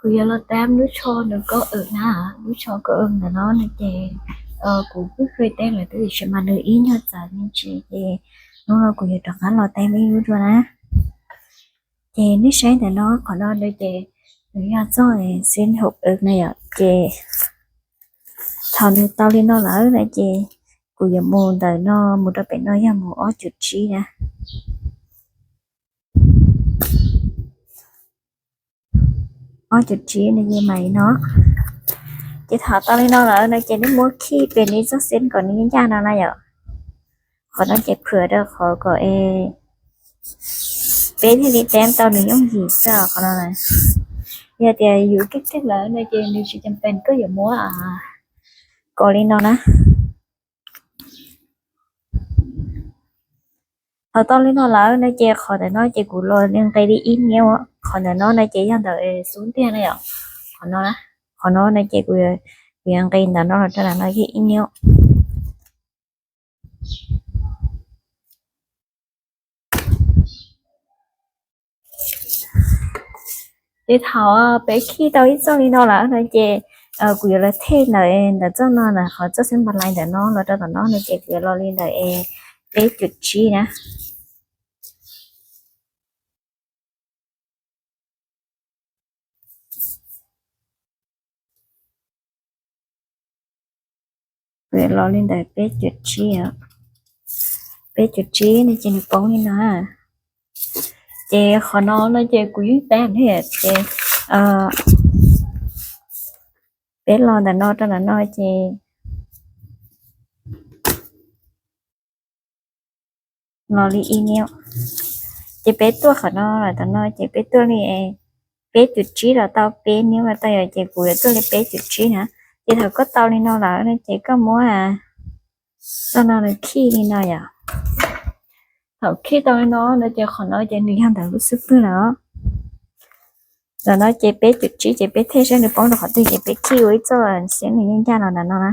Kuv yuav los teb lub tsho nws kaub ev na, lub tsho kaub ev ntawm no no ces kuv twb kheev teb lawm tab sis mas nws ib nyuag txawv me ntsis ces hnub no kuv yuav rov qab los teb ib lub dua na. Ces nej saib ntawm no qhov no no ces nws yog txoj xib hawm ev na yom, ces thaum nws tau li no lawm no ces kuv yuav mus ntawm no mus rau pem no yog mus ob cum tsib na. Ob cum tsib no ces mam li no. Ces thaum tau li no lawm no ces nej muab khij pem li txoj xib kom nws ncaj no na yom. Qhov no ces phwm rau qhov kom peb thiaj li teb tau nws yooj yim xwb qhov no. Yog tias yus keej keej lawm no ces nws tsis cam pees koj yuav muab kom li no na. Thaum tau li no lawm no ces qhov ntawm no ces kuv los li nqe li ib niub, qhov ntawm no no ces yog ntawm xub ntiag na yom. Qhov no, qhov no no ces kuv yuav nqe ntawm no los rau ntawm no yog ib niub. Ces thaum peb khij tau ib txoj li no lawm no ces kuv yuav los thej ntawm, ntawm txoj no ntawm qhov txoj xib npa lais ntawm no los rau tom no no ces kuv yuav los li ntawm peb cum tsib na. Kuv yuav los li ntawm peb cum tsib, peb cum tsib no ces nws poob li no. Ces qhov no no ces kuv yeej teb thiab ces peb los ntawm no rau ntawm no ces los li ib niub. Ces peb tuaj qhov no los tom no ces peb tuaj li peb cum tsib los tau peb niub los tau yom, ces kuv yuav tuaj li peb cum tsib na. Ces thaum koj tau li no lawm no ces koj muab txoj no nws khij li no yom. Thaum khij tau li no no ces qhov no ces nws yog ntawm lub xub pwg lawm. Ntawm no ces peb cum tsib ces peb thej saib nws poob rau qhov twg ces peb khij ua ib txoj xib nws yeej ncaj los ntawm no na.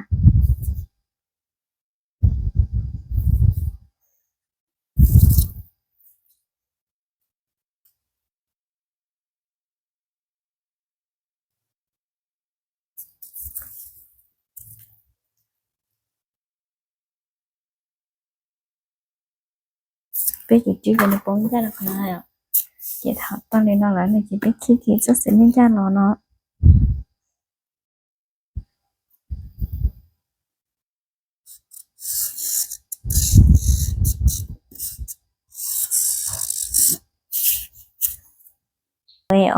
Peb cum tsib ces nws poob ncaj los qhov no. Ces thaum tau li no lawm no ces peb khij kiag txoj xib nws ncaj los no.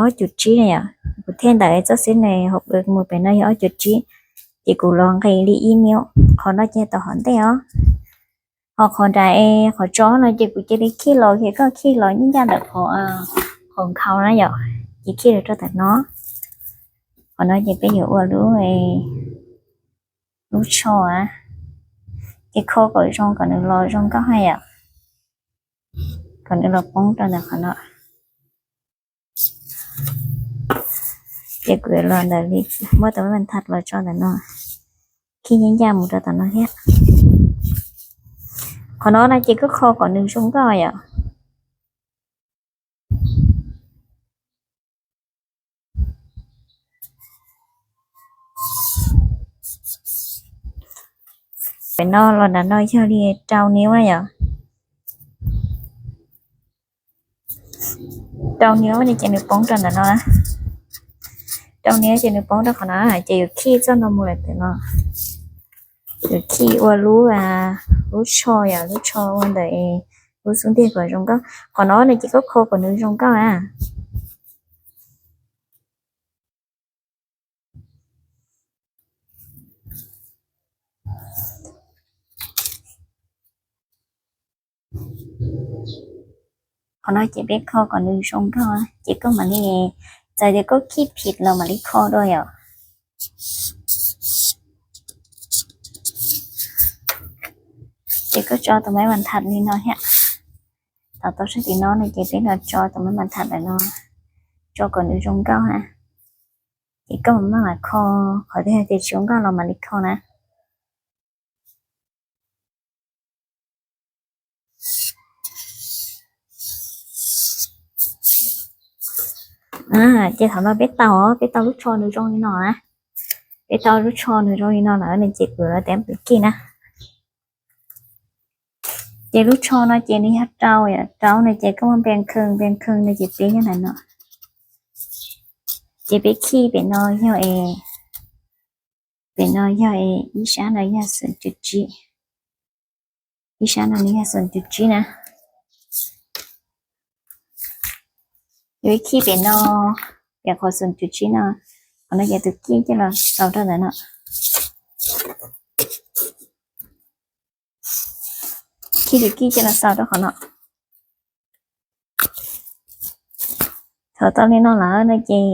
Ob cum tsib na yom, kuv thej ntawm txoj xib nws hauv mus pem no yog ob cum tsib, ces kuv los nqis li ib niub, qhov no ces tau hov ntej os. Ho qhov nram es qhov tso no ces kuv cia li khij los, ces koj khij los yeej ncaj ntawm qhov, qhov nkhaus na yom, ces khij los rau ntawm no. Qhov no ces peb yuav ua lub, lub tsho, ces kho kom zoo kom nws los zoo nkauj hais yom, kom nws los poob rau ntawm qhov no. Ces kuv yuav los ntawm li muab tus maj mas thas los tso ntawm no, khij yeej ncaj mus rau tom no thiab. Qhov no no ces koj kho kom nws zoo nkauj yom. Pem no los ntawm no yog li rau niub na yom. Rau niub no ces nws poob rau ntawm no, rau niub ces nws poob rau qhov no ces yuav khij txoj no mus lawm pem no. Yuav khij ua lub, lub tsho yom, lub tsho ua ntawm lub xub ntiag kom zoo nkauj. Qhov no no ces koj kho kom nws zoo nkauj na. Qhov no ces peb kho kom nws zoo nkauj ces koj mam li, txawm tias koj khij phim los mam li kho dua yom. Ces koj tso tus maj mas thas li no thiab. Thaum tau sab tim no no ces peb los tso tus maj mas thas ntawm no, tso kom nws zoo nkauj na. Ces koj mam maj mam kho, qhov twg hais tias tsis zoo nkauj los mam li kho na. Ces thaum no peb tau, peb tau lub tsho nws zoo li no na. Peb tau lub tsho nws zoo li no lawm no ces kuv yuav los tes tus kij na. Ces lub tsho no ces nws yog rau, rau no ces koj muaj npe khee, npe khee no ces peb nyob ntawm no. Ces peb kij pem no yog, pem no yog ib sab no yog xoom cum tsib, ib sab no nws yog xoom cum tsib na. Peb kij pem no, pem qhov xoom cum tsib no, qhov no ces tus kij coj los xaus rau ntawm no. Kij tus kij coj los xaus rau qhov no. Thaum tau li no lawm no ces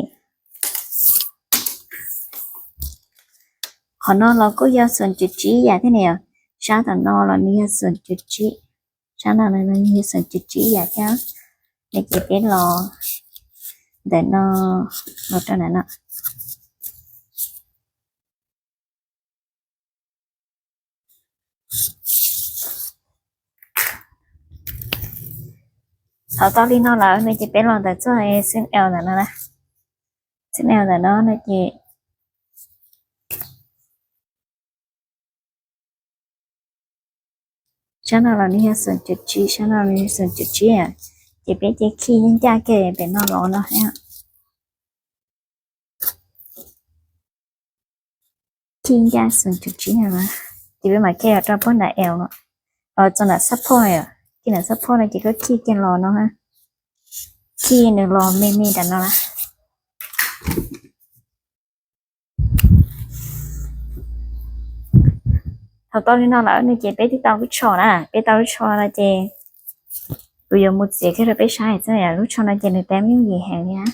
qhov no los kuj yog xoom cum tsib yam thiab ne, sab tom no los nws yog xoom cum tsib, sab no los nws yog xoom cum tsib yam thiab. No ces peb los ntawm no, los rau ntawm no. Thaum tau li no lawm no ces peb los ntawm txoj xeeb el ntawm no, xeeb el ntawm no no ces sab no los nws yog xoom cum tsib, sab no los nws yog xoom cum tsib, ces peb cia li kij ncaj kiag pem no los no. Kij ncaj xoom cum tsib no, ces peb mam kij los rau puag nram el no, txog nram xab phoj no, kij nram xab phoj no ces koj kij kiag los no, kij nws los me me nram no na. Thaum tau li no lawm no ces peb twb tau lub tsho na, peb tau lub tsho no ces kuv yuav mus txiav kiag rau peb saib xwb, lub tsho no ces nws tab meej yim heev li na.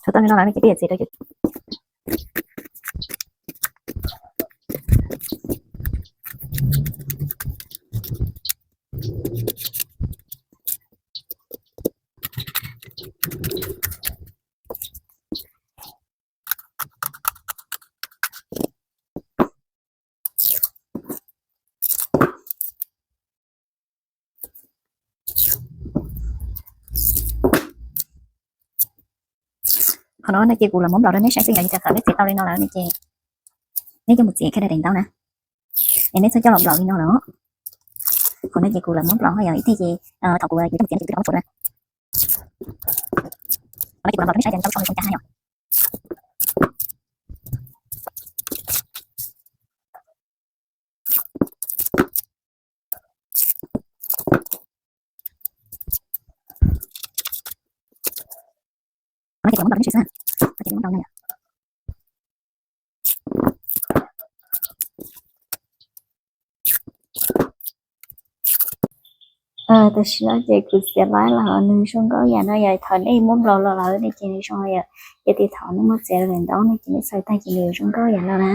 Thaum tau li no lawm no ces peb yuav txiav rau. Qhov no no ces kuv los muab nplaum rau nej saib xwb, yog li cas thaum nej txiav tau li no lawm no ces nej coj mus txiav kiag rau daim ntaub na, es nej txhob coj los nplaum li no lawm. Qhov no ces kuv los muab nplaum ho yog ib teg ces thaum kuv yuav coj mus txiav no ces kuv rov muab tshuam na. Qhov no ces kuv los nplaum rau nej saib tias ntaub tsho nws zoo cas na yom. Qhov no ces kuv los muab nplaum rau nej saib xwb na. Tam sim no ces kuv txiav laib los nws zoo nkauj yam no yom, thaum nej muab nplaum los lawm no ces nws zoo yom, ces thaum nej muab txiav daim ntaub no ces nej txhais tag ces nws zoo nkauj yam no na.